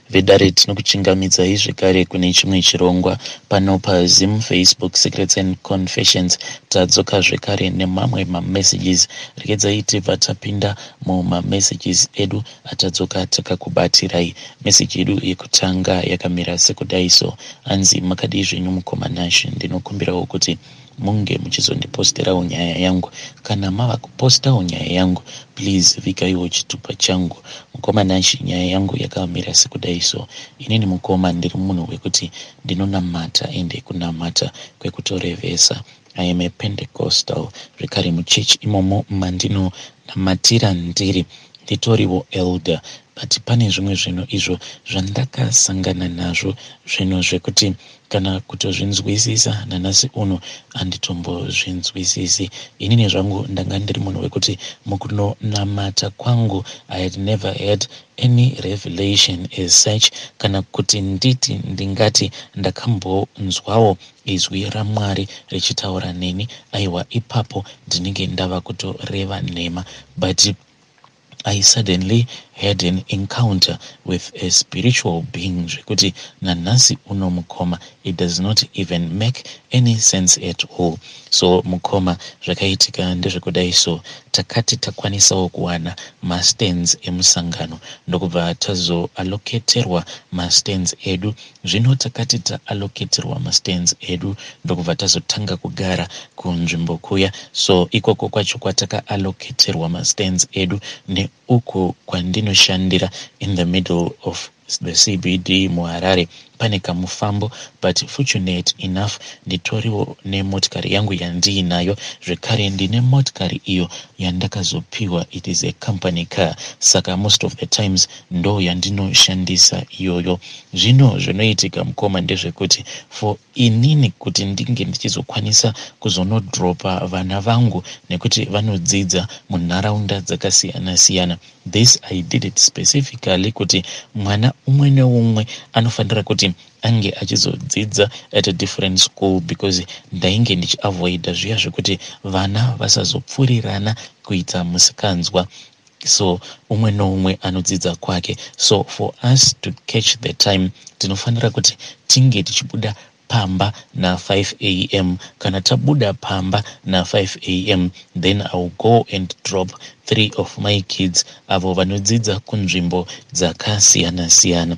Vedare, tinokuchingamidzai zvekare kune chimwe chirongwa pano paZim Facebook Secrets and Confessions. Tadzoka zvekare nemamwe mamessages. Regedzai tibva tapinda mumamessages edu atadzoka takakubatirai. Meseji yedu yekutanga yakamira sekudai so, hanzi, "Makadii zvenyu mukoma Nash? Ndinokumbirawo kuti munge muchizondiposterawo nyaya yangu. Kana mava kupostawo nyaya yangu, please vigaiwo chitupa changu. Mukoma Nash, nyaya yangu yakamira sekudai so. Inini mukoma, ndiri munhu wekuti ndinonamata, ende kunamata kwekutorevesa. I am a Pentecostal. Zvekare muchechi imomo mandinonamatira ndiri nditoriwo elder, but pane zvimwe zvinhu izvo zvandakasangana nazvo, zvinhu zvekuti kana kutozvinzwisisa nanhasi uno handitombozvinzwisisi. Inini zvangu ndanga ndiri munhu wekuti mukunonamata kwangu I had never had any revelation as such, kana kuti nditi ndingati ndakambonzwawo izwi raMwari richitaura neni. Aiwa, ipapo ndinenge ndava kutoreva nhema. But I suddenly had an encounter with a spiritual being zvekuti nanhasi uno mukoma, it does not even make any sense at all. So mukoma, zvakaitika ndezvekudai so. Takati takwanisawo kuwana mastands emusangano, ndokubva tazoallocaterwa mastands edu. Zvino takati taallocaterwa mastands edu, ndokubva tazotanga kugara kunzvimbo kuya. So ikoko kwacho kwatakaallocaterwa mastands edu neuko kwandinoshandira in the middle of the CBD muHarare pane kamufambo. But fortunate enough, nditoriwo nemotikari yangu yandiinayo. Zvekare ndine motikari iyo yandakazopiwa, it is a company car, saka most of the times ndo yandinoshandisa iyoyo. Zvino zvinoitika mukoma ndezvekuti for inini kuti ndinge ndichizokwanisa kuzonodropa vana vangu, nekuti vanodzidza munharaunda dzakasiyana siyana, this I did it specifically kuti mwana umwe neumwe anofanira kuti ange achizodzidza at a different school, because ndainge ndichiavoida zviya zvekuti vana vasazopfuurirana kuita musikanzwa. So umwe noumwe anodzidza kwake. So for us to catch the time, tinofanira kuti tinge tichibuda pamba na5 a.m. Kana tabuda pamba na5 a.m., then I will go and drop three of my kids avo vanodzidza kunzvimbo dzakasiyana siyana.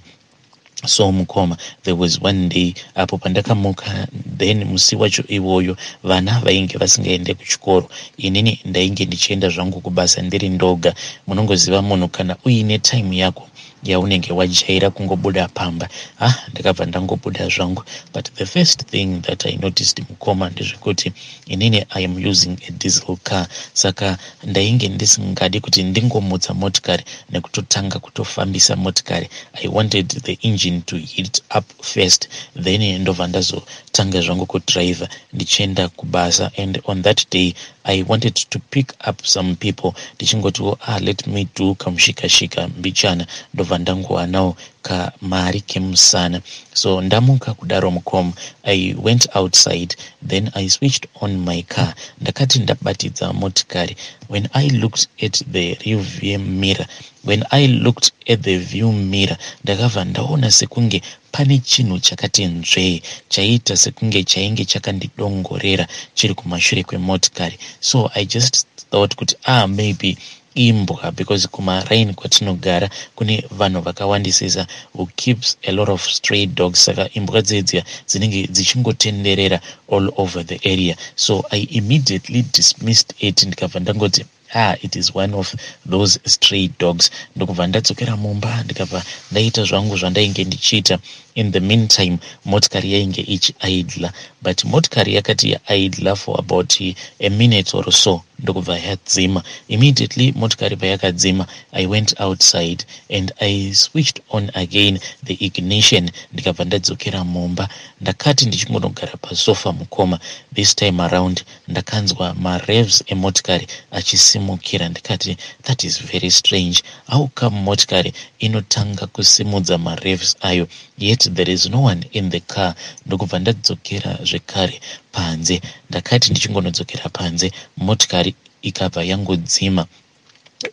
So mukoma, there was one day apo pandakamuka, then musi wacho iwoyo vana vainge vasingaende kuchikoro. Inini ndainge ndichienda zvangu kubasa ndiri ndoga. Munongoziva munhu kana uine time yako yaunenge wajaira kungobuda pamba. Ah, ndakabva ndangobuda zvangu, but the first thing that I noticed mukoma ndezvekuti inini I am using a diesel car, saka ndainge ndisingadi kuti ndingomutsa motikari nekutotanga kutofambisa motikari. I wanted the engine to heat up first, then ndobva ndazotanga zvangu kudriver ndichienda kubasa. And on that day I wanted to pick up some people, ndichingotiwo, "Ah, let me do kamushikashika mbichana," ndobva ndangowanawo kamari kemusana. So ndamuka kudaro mukoma, I went outside, then I switched on my car. Ndakati ndabatidza motikari, when I looked at the rear view mirror, when I looked at the view mirror, ndakabva ndaona sekunge pane chinhu chakati nzvee, chaiita sekunge chainge chakandidongorera chiri kumashure kwemotikari. So I just thought kuti, ah, maybe imbwa, because kumaraini kwatinogara kune vanhu vakawandisisa who keeps a lot of stray dogs, saka imbwa dzedziya dzinenge dzichingotenderera all over the area. So I immediately dismissed it, ndikabva ndangoti, "Ah, it is one of those stray dogs." Ndokubva ndadzokera mumba, ndikabva ndaita zvangu zvandainge ndichiita. In the meantime, motikari yainge ichiidler, but motikari yakati yaidler for about a minute or so, ndokubva yadzima. Immediately motikari payakadzima, I went outside and I switched on again the ignition, ndikabva ndadzokera mumba. Ndakati ndichingonogara pasofa mukoma, this time around ndakanzwa marevs emotikari achisimukira. Ndikati, "That is very strange. How come motikari inotanga kusimudza marevs ayo, yet there is no one in the car?" Ndokubva ndadzokera zvekare panze. Ndakati ndichingonodzokera panze, motikari ikabva yangodzima.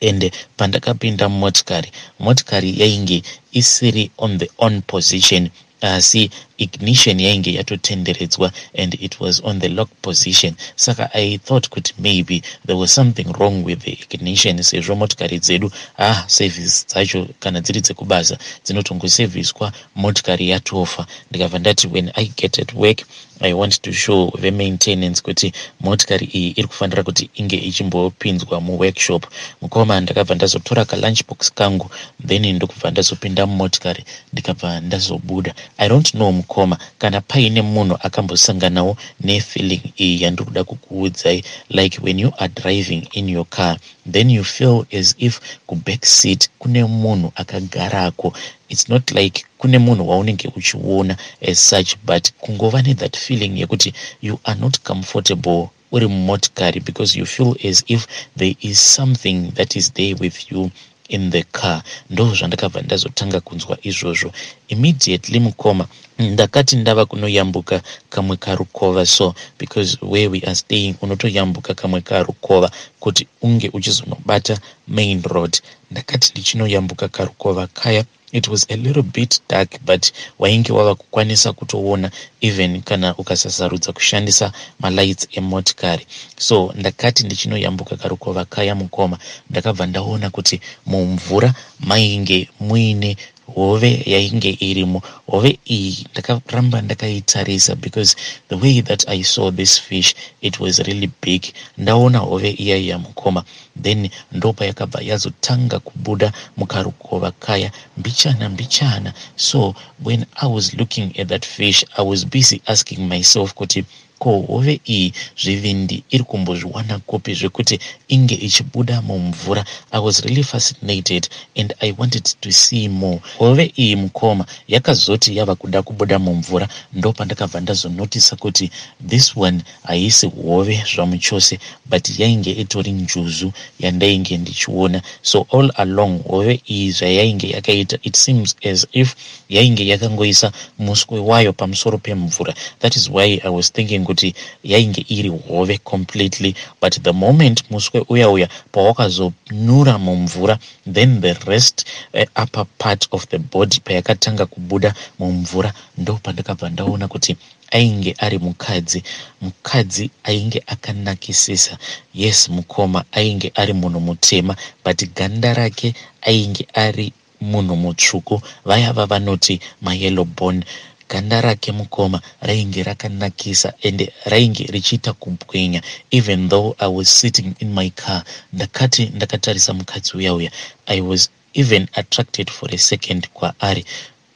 Ende pandakapinda mumotikari, motikari yainge isiri on the on position, asi ignition yainge yatotenderedzwa and it was on the lock position. Saka I thought kuti maybe there was something wrong with the ignition, sezvo motikari dzedu, service dzacho kana dziri dzekubasa dzinotongoserviswa motikari yatofa. Ndikabva ndati when I get at work, I want to show vemaintenance kuti motikari iyi iri kufanira kuti inge ichimbopinzwa muworkshop. Mukoma, ndakabva ndazotora kalunch box kangu, then ndokubva ndazopinda mumotikari, ndikabva ndazobuda. I don't know, mukoma, kana paine munhu akambosanganawo nefeeling iyi yandiri kuda kukuudzai, like when you are driving in your car, then you feel as if kuback seat kune munhu akagarako. It's not like kune munhu waunenge uchiona as such, but kungova nethat feeling yekuti you are not comfortable uri mumotikari because you feel as if there is something that is there with you in the car. Ndo zvandakabva ndazotanga kunzwa izvozvo. Immediately, mukoma, ndakati ndava kunoyambuka kamwe karukova so, because where we are staying unotoyambuka kamwe karukova kuti unge uchizonobata main road. Ndakati ndichinoyambuka karukova kaya, it was a little bit dark, but wainge wava kukwanisa kutoona even kana ukasasarudza kushandisa malights emotikari. So ndakati ndichinoyambuka karukova kaya, mukoma, ndakabva ndaona kuti mumvura mainge muine hove yainge irimo. Hove iyi ndakaramba ndakaitarisa because the way that I saw this fish, it was really big. Ndaona hove iya, mukoma, then ndopayakabva yazotanga kubuda mukarukova kaya mbichana mbichana. So when I was looking at that fish, I was busy asking myself kuti ko hove iyi zvivindi iri kumbozviwana kupi zvekuti inge ichibuda mumvura? I was really fascinated and I wanted to see more. Hove iyi, mukoma, yakazoti yava kuda kubuda mumvura, ndopandakabva ndazonotisa kuti this one haisi hove zvamuchose, but yainge itori njuzu yandainge ndichiona. So all along hove iyi zvayainge yakaita, it seems as if yainge yakangoisa muswe wayo pamusoro pemvura. That is why I was thinking kuti yainge iri hove completely, but the moment muswe uya uya pawakazonyura mumvura, then the rest, upper part of the body payakatanga kubuda mumvura, ndo pandakabva ndaona kuti ainge ari mukadzi, mukadzi ainge akanakisisa. Yes, mukoma, ainge ari munhu mutema, but ganda rake ainge ari munhu mutsvuku, vaya vavanoti mayellow bone. Ganda rake, mukoma, rainge rakanakisa ende rainge richiita kubwinya. Even though I was sitting in my car, ndakati ndakatarisa mukadzi uya uya, I was even attracted for a second kwaari.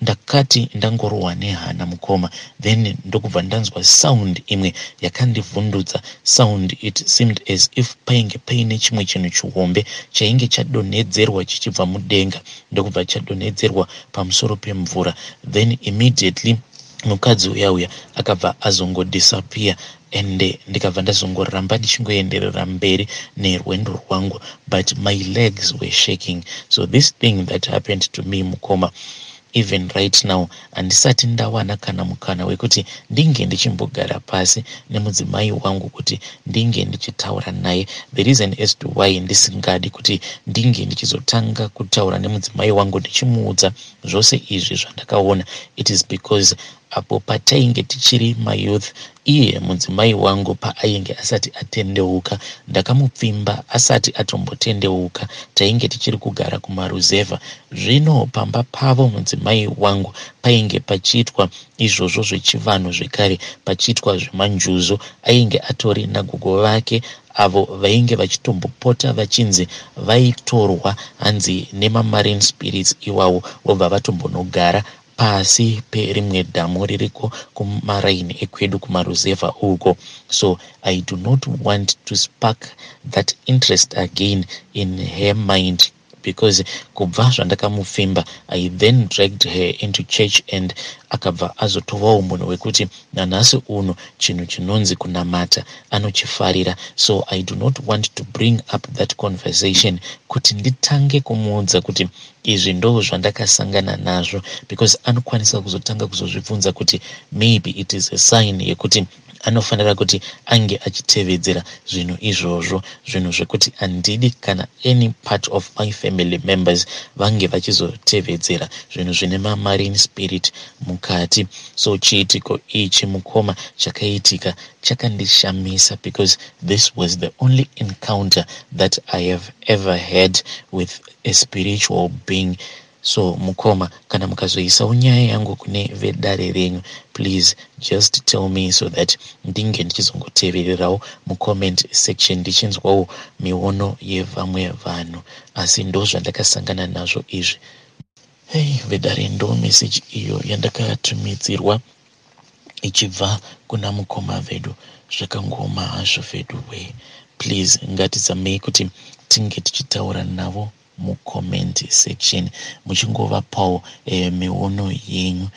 Ndakati ndangorohwa nehana, mukoma, then ndokubva ndanzwa sound imwe yakandivhundutsa. Sound, it seemed as if painge paine chimwe chinhu chihombe chainge chadonhedzerwa chichibva mudenga, ndokubva chadonhedzerwa pamusoro pemvura. Then immediately mukadzi uya uya akabva azongodisappear, ende ndikabva ndazongoramba ndichingoenderera mberi nerwendo rwangu, but my legs were shaking. So this thing that happened to me, mukoma, even right now handisati ndawana kana mukana wekuti ndinge ndichimbogara pasi nemudzimai wangu kuti ndinge ndichitaura naye. The reason as to why ndisingadi kuti ndinge ndichizotanga kutaura nemudzimai wangu ndichimuudza zvose izvi zvandakaona, it is because apo patainge tichiri mayouth, iye mudzimai wangu paainge asati atendeuka, ndakamupfimba asati atombotendeuka. Tainge tichiri kugara kumaruzevha. Zvino pamba pavo mudzimai wangu painge pachiitwa izvozvo zvechivanhu zvekare, pachiitwa zvemanjuzu. Ainge atori nagogo vake avo vainge vachitombopota vachinzi vaitorwa hanzi nemamarine spirits iwawo, vobva vatombonogara pasi perimwe dhamu ririko kumaraini ekwedu kumaruzevha uko. So I do not want to spark that interest again in her mind, because kubva zvandakamupfimba, I then dragged her into church and akabva azotovawo munhu wekuti nanhasi uno chinhu chinonzi kunamata anochifarira. So I do not want to bring up that conversation kuti nditange kumuudza kuti izvi ndo zvandakasangana nazvo, because anokwanisa kuzotanga kuzozvibvunza kuti maybe it is a sign yekuti Anofanira kuti ange achitevedzera zvinhu izvozvo, zvinhu zvekuti handidi kana any part of my family members vange vachizotevedzera zvinhu zvine mamarine spirit mukati. So chiitiko ichi, mukoma, chakaitika chakandishamisa because this was the only encounter that I have ever had with a spiritual being. So mukoma, kana mukazoisawo nyaya yangu kune vedare renyu, please just tell me so that ndinge ndichizongotevererawo mucomment section, ndichinzwawo miono yevamwe vanhu. Asi ndo zvandakasangana nazvo izvi. Hei vedare, ndo meseji iyo yandakatumidzirwa ichibva kuna mukoma vedu. Zvakangoma hazvo vedu we. Please, ngatizamei kuti tinge tichitaura navo mucomment section, muchingovapawo miono yenyu,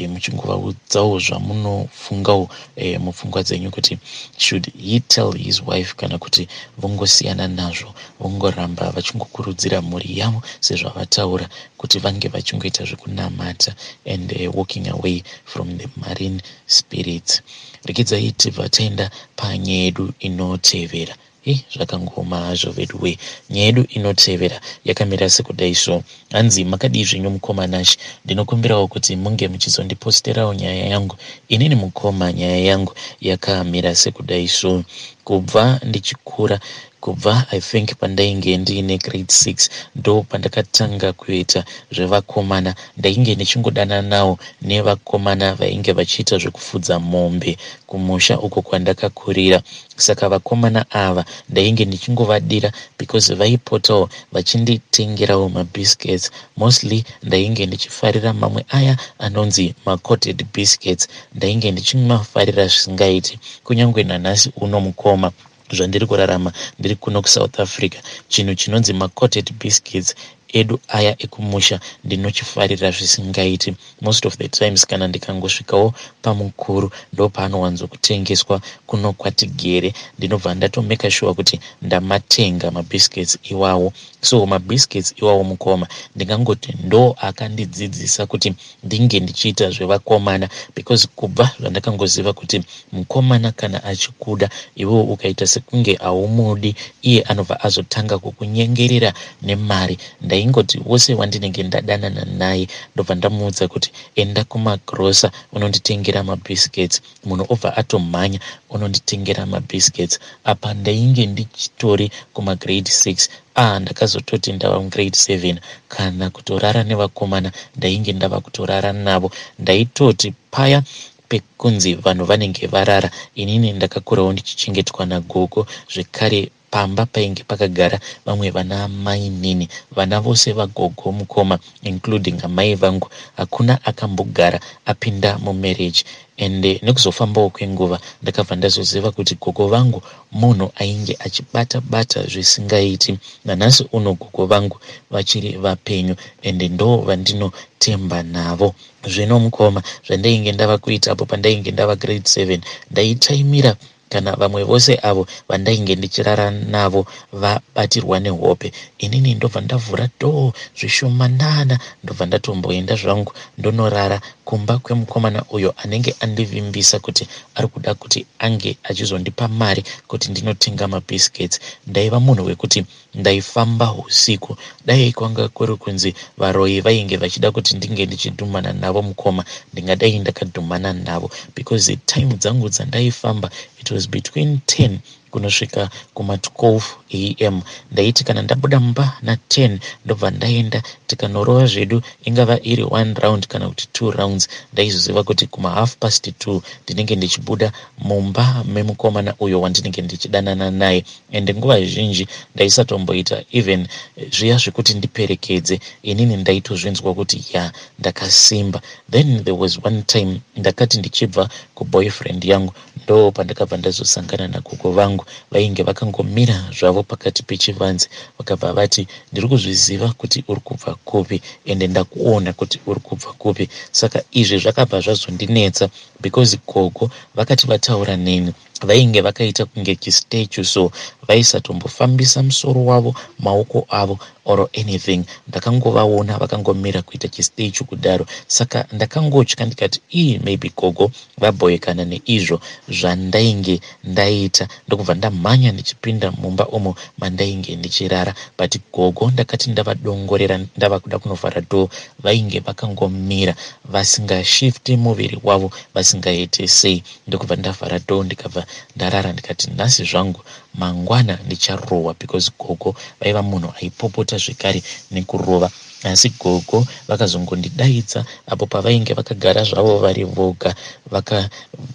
muchingovaudzawo zvamunofungawo mupfungwa dzenyu kuti should he tell his wife kana kuti vongosiyana nazvo, vongoramba vachingokurudzira mhuri yavo sezvavataura kuti vange vachingoita zvekunamata and walking away from the marine spirits. Regedzai tibva taenda panyaya yedu inotevera. Ei, zvakangoma hazvo vedu we. Nyaya yedu inotevera yakamira sekudai so. Hanzi, "Makadii zvenyu mukoma Nashi? Ndinokumbirawo kuti munge muchizondiposterawo nyaya yangu. Inini mukoma, nyaya yangu yakamira sekudai so. Kubva ndichikura, kubva I think pandainge ndiine grade 6, ndo pandakatanga kuita zvevakomana. Ndainge ndichingodana nawo nevakomana vainge vachiita zvekufudza mombe kumusha uko kwandakakurira. Saka vakomana ava ndainge ndichingovadira because vaipotawo vachinditengerawo mabiscuits. Mostly ndainge ndichifarira mamwe aya anonzi macoated biscuits. Ndainge ndichimafarira zvisingaiti. Kunyange nanhasi uno mukoma, zvandiri kurarama ndiri kuno kuSouth Africa, chinhu chinonzi macoated biscuits edu aya ekumusha ndinochifarira zvisingaiti. Most of the times kana ndikangosvikawo pamukuru, ndo paanowanzokutengeswa kuno kwatigere, ndinobva ndatomeka sure kuti ndamatenga mabiscuits iwawo. So mabiscuits iwawo mukoma, ndingangoti ndo akandidzidzisa kuti ndinge ndichiita zvevakomana, because kubva zvandakangoziva kuti mukomana kana achikuda, iwewo ukaita sekunge haumudi, iye anobva azotanga kukunyengerera nemari. Ndaingoti wose wandinenge ndadanana naye, ndobva ndamuudza kuti enda kumagrosa unonditengera mabiscuits. Munhu obva atomhanya unonditengera mabiscuits. Apa ndainge ndichitori kumagrade 6. Ah, ndakazototi ndava mugrade 7, kana kutorara nevakomana ndainge ndava kutorara navo. Ndaitoti paya pekunzi vanhu vanenge varara, inini ndakakurawo ndichichengetwa nagogo zvekare. Pamba painge pakagara vamwe vana mainini. Vana vose vagogo mukoma, including amai vangu, hakuna akambogara apinda mumarriage. And nekuzofambawo kwenguva, ndakabva ndazoziva kuti gogo vangu munhu ainge achibata bata zvisingaiti. Nanhasi uno gogo vangu vachiri vapenyu, ende ndo vandinotemba navo. Zvino mukoma, zvandainge ndava kuita apo pandainge ndava grade 7, ndaitaimira kana vamwe vose avo vandainge ndichirara navo vabatirwa nehope, inini ndobva ndavhura door zvishomanana, ndobva ndatomboenda zvangu ndonorara kumba kwemukomana uyo anenge andivimbisa kuti ari kuda kuti ange achizondipa mari kuti ndinotenga mabiscuits. Ndaiva munhu wekuti ndaifamba usiku. Dai kwanga kuri kunzi varoyi vainge vachida kuti ndinge ndichidhumana navo mukoma, ndingadai ndakadhumana navo, because time dzangu dzandaifamba, it was between 10 kunosvika kuma12 am. Ndaiti kana ndabuda mumba na10, ndobva ndaenda tikanorova zvedu, ingava iri one round kana kuti two rounds. Ndaizoziva kuti kuma 2:30 ndinenge ndichibuda mumba memukomana uyo wandinenge ndichidanana naye. Ende nguva zhinji ndaisatomboita even zviya zvekuti ndiperekedze. Inini ndaitozvinzwa kuti ya, ndakasimba. Then there was one time ndakati ndichibva kuboyfriend yangu, ndo pandakabva ndazosangana nagogo vangu. Vainge vakangomira zvavo pakati pechivanze. Vakabva vati, 'Ndiri kuzviziva kuti uri kubva kupi, ende ndakuona kuti uri kubva kupi.' Saka izvi zvakabva zvazondinetsa because Because gogo vakati vataura neni, vainge vakaita kunge chistatue, so vaisatombofambisa musoro wavo, maoko avo or anything. Ndakangovaona vakangomira kuita chistatue kudaro. Saka ndakangotya, ndikati, "Ii, maybe gogo vabhoyekana neizvo zvandainge ndaita." Ndokubva ndamhanya ndichipinda mumba umo mandainge ndichirara. But gogo ndakati ndavadongorera, ndava kuda kunovhara door, vainge vakangomira, vasingashifti muviri wavo, vasingaite sei. Ndokubva ndavhara door, ndikabva ndarara. Ndikati, "Nhasi zvangu, mangwana ndicharohwa," because gogo vaiva munhu aipopota zvekare nekurova. Asi gogo vakazongondidaidza apo pavainge vakagara zvavo vari voga,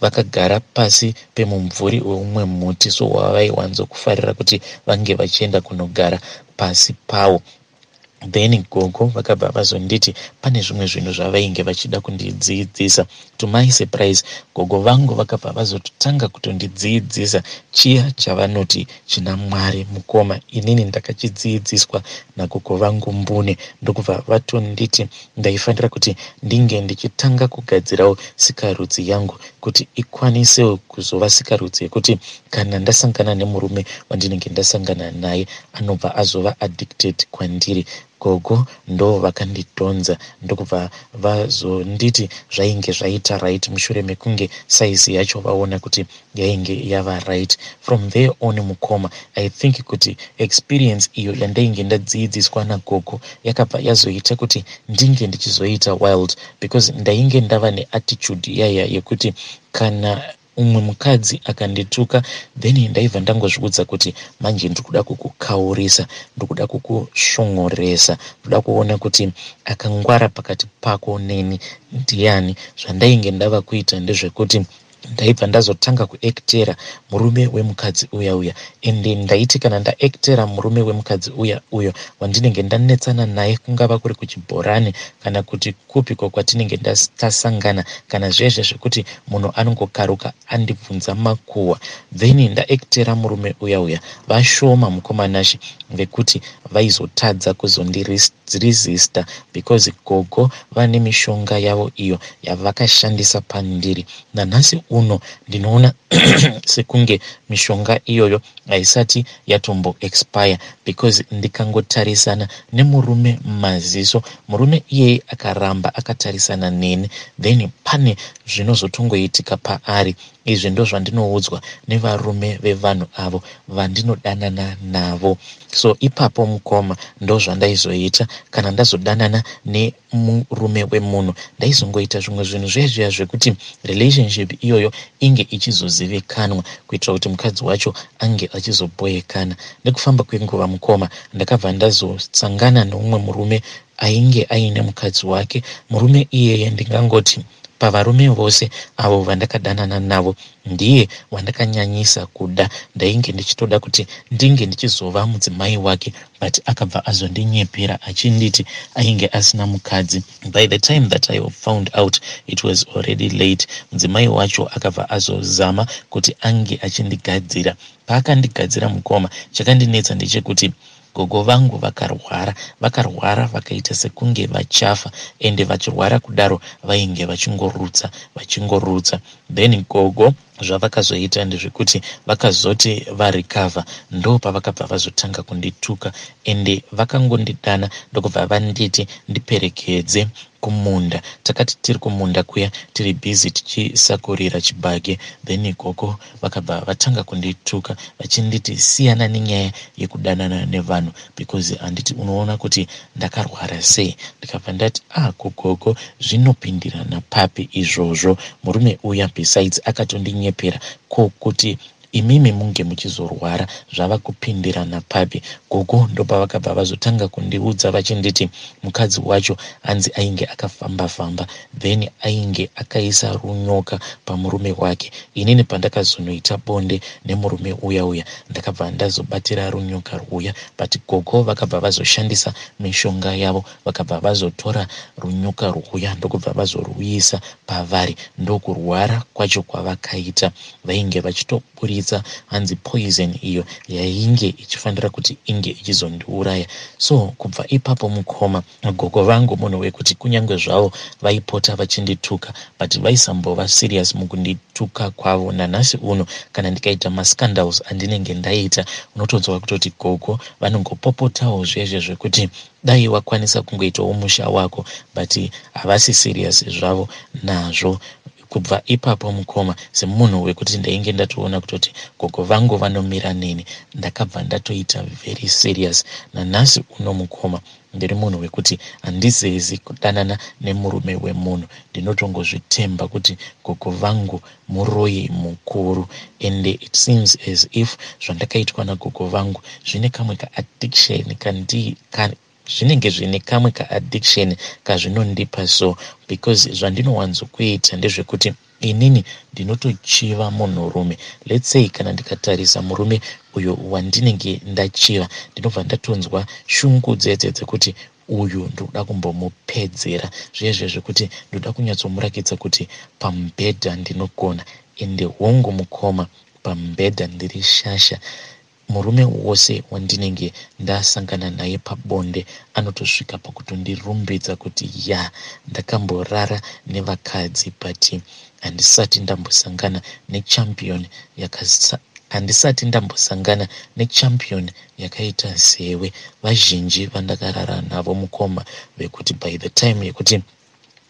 vakagara pasi pemumvuri weumwe muti, so wavaiwanzokufarira kuti vange vachienda kunogara pasi pawo. Then gogo vakabva vazonditi pane zvimwe zvinhu zvavainge vachida kundidzidzisa. To my surprise, gogo vangu vakabva vazototanga kutondidzidzisa chiya chavanoti china Mwari. Mukoma, inini ndakachidzidziswa nagogo vangu mbune. Ndokubva vatonditi ndaifanira kuti ndinge ndichitanga kugadzirawo sikarudzi yangu kuti ikwanisewo kuzova sikarudzi yekuti kana ndasangana nemurume wandinenge ndasangana naye, anobva azova addicted kwandiri. Gogo ndo vakandidhonza, ndokubva vazonditi zvainge zvaita right mushure mekunge saizi yacho vaona kuti yainge yava right. From there on, mukoma, I think kuti experience iyo yandainge ndadzidziswa nagogo yakabva yazoita kuti ndinge ndichizoita wild, because ndainge ndava neattitude yaya yekuti kana umwe mukadzi akandituka, then ndaibva ndangozviudza kuti manje ndiri kuda kukukaurisa, ndiri kuda kukusvongoresa, ndoda kuona kuti akangwara pakati pako neni ndiani. Zvandainge ndava kuita ndezvekuti ndaibva ndazotanga kuactera murume wemukadzi uya uya. Ende ndaiti kana ndaactera murume wemukadzi uya uyo wandinenge ndanetsana naye, kungava kuri kuchibhorani kana kuti kupiko kwatinenge tasangana, kana zvezve zvekuti munhu anongokaruka andibvunza makuhwa, then ndaactera murume uya uya, vashoma, mukoma Nashe, vekuti vaizotadza kuzondiresista, because gogo vane mishonga yavo iyo yavakashandisa pandiri. Nanhasi uno ndinoona sekunge mishonga iyoyo haisati yatombo expire, because ndikangotarisana nemurume maziso, murume iyeye akaramba akatarisana neni, then pane zvinozotongoitika paari. Izvi ndo zvandinoudzwa nevarume vevanhu avo vandinodanana navo. So ipapo, mukoma, ndo zvandaizoita kana ndazodanana nemurume wemunhu. Ndaizongoita zvimwe zvinhu zvezviya zvekuti relationship iyoyo inge ichizozivikanwa, kuitira kuti mukadzi wacho ange achizobhoyekana. Nekufamba kwenguva, mukoma, ndakabva ndazosangana neumwe murume ainge aine mukadzi wake. Murume iyeye, ndingangoti pavarume vose avo vandakadanana navo, ndiye wandakanyanyisa kuda. Ndainge ndichitoda kuti ndinge ndichizova mudzimai wake, but akabva azondinyepera achinditi ainge asina mukadzi. By the time that I found out, it was already late. Mudzimai wacho akabva azozama kuti ange achindigadzira. Paakandigadzira, mukoma, chakandinetsa ndechekuti gogo vangu vakarwara. Vakarwara vakaita sekunge vachafa, ende vachirwara kudaro vainge vachingorutsa, vachingorutsa. Then gogo zvavakazoita ndezvekuti vakazoti varecover, ndo pavakabva vazotanga kundituka. Ende vakangondidana, ndokubva vanditi ndiperekedze kumunda. Takati tiri kumunda kuya, tiri busy tichisakurira chibage, then gogo vakabva vatanga kundituka vachinditi, "Siyana nenyaya yekudanana nevanhu, because handiti unoona kuti ndakarwara sei?" Ndikabva ndati, "Ah, kugogo, zvinopindirana papi izvozvo? Murume uya besides akatondinyepera, ko kuti imimi munge muchizorwara zvava kupindirana papi?" Gogo ndopavakabva vazotanga kundiudza vachinditi mukadzi wacho hanzi ainge akafamba-famba, then ainge akaisa runyoka pamurume wake. Inini pandakazonoita bonde nemurume uya uya, ndakabva ndazobatira runyoka rwuya, but gogo vakabva vazoshandisa mishonga yavo, vakabva vazotora runyoka rwuya, ndokubva vazorwuisa pavari. Ndokurwara kwacho kwavakaita. Vainge vachitoburitsa Vakatondiburitsa hanzi poison iyo yainge ichifanira kuti inge ichizondiuraya. So kubva ipapo mukoma, gogo vangu munhu wekuti kunyange zvavo vaipota vachindituka, but vaisambova serious mukundituka kwavo. Nanhasi uno kana ndikaita mascandals andinenge ndaita, unotonzwa kutoti gogo vanongopopotawo zvezve zvekuti dai wakwanisa kungoitawo musha wako, but havasi serious zvavo nazvo. Kubva ipapo mukoma, semunhu wekuti ndainge ndatoona kutoti gogo vangu vanomira neni, ndakabva ndatoita very serious. Nanhasi uno mukoma, ndiri munhu wekuti handizezi kudanana nemurume wemunhu. Ndinotongozvitemba kuti gogo vangu muroyi mukuru, ende it seems as if zvandakaitwa nagogo vangu zvine kamwe kaaddiction kandi ka, zvinenge zvine kamwe kaaddiction kazvinondipa. So because zvandinowanzokuita ndezvekuti inini ndinotochiva munhurume. Let's say kana ndikatarisa murume uyo wandinenge ndachiva, ndinobva ndatonzwa shungu dzedze dzekuti uyu ndinoda kumbomupedzera zvezve, zvekuti ndoda kunyatsomurakidza kuti pamubhedha ndinogona. Ende hongu mukoma, pamubhedha ndiri shasha. Murume wose wandinenge ndasangana naye pabonde anotosvika pakutondirumbidza kuti ya, ndakamborara nevakadzi, but handisati ndambosangana nechampion, handisati ndambosangana nechampion yakaita sewe. Vazhinji vandakarara navo mukoma, vekuti by the time yekuti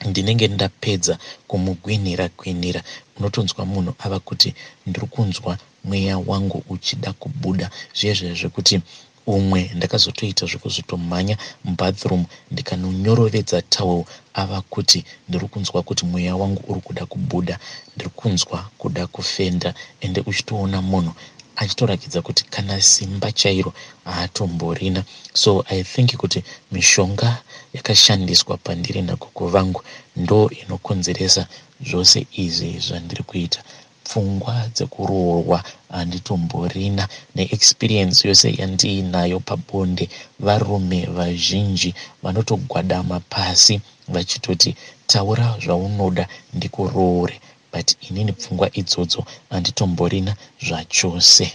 ndinenge ndapedza kumugwinira gwinira, unotonzwa munhu ava kuti ndiri kunzwa mweya wangu uchida kubuda. Zvezve zvekuti umwe ndakazotoita zvekuzotomhanya mubathroom ndikanonyorovedza towel, ava kuti ndiri kunzwa kuti mweya wangu uri kuda kubuda, ndiri kunzwa kuda kufenda. Ende uchitoona munhu achitorakidza kuti kana simba chairo haatomborina. So I think kuti mishonga yakashandiswa pandiri nagogo vangu ndo inokonzeresa zvose izvi zvandiri kuita. Pfungwa dzekuroorwa handitomborina. Neexperience yose yandiinayo pabonde, varume vazhinji vanotogwadama pasi vachitoti taura zvaunoda ndikuroore, but inini pfungwa idzodzo handitomborina zvachose.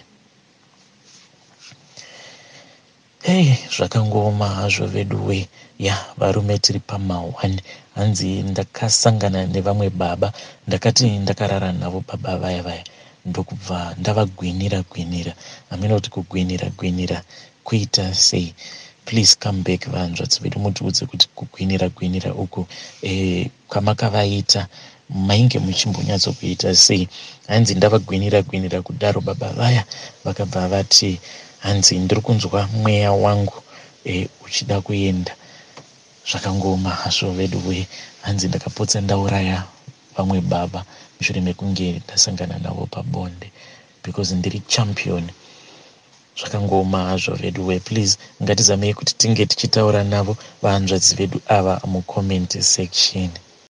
Hei, zvakangooma hazvo veduwe. Ya, varume tiri pama1. Hanzi ndakasangana nevamwe baba, ndakati ndakarara navo baba vaya vaya, ndokubva ndavagwinira gwinira. Hamina kuti kugwinira gwinira kuita sei. Please come back, vanzvadzi vedu, mutiudze kuti kugwinira gwinira uku kwamakavaita mainge muchimbonyatsokuita sei. Hanzi ndavagwinira gwinira kudaro, baba vaya vakabva vati hanzi ndiri kunzwa mweya wangu uchida kuenda. Zvakangooma hazvo veduwe. Hanzi ndakapotsa ndauraya vamwe baba mushure mekunge ndasangana navo pabonde because ndiri champion. Zvakangooma hazvo veduwe. Please ngatizamei kuti tinge tichitaura navo vahanzvadzi vedu ava mucomment section.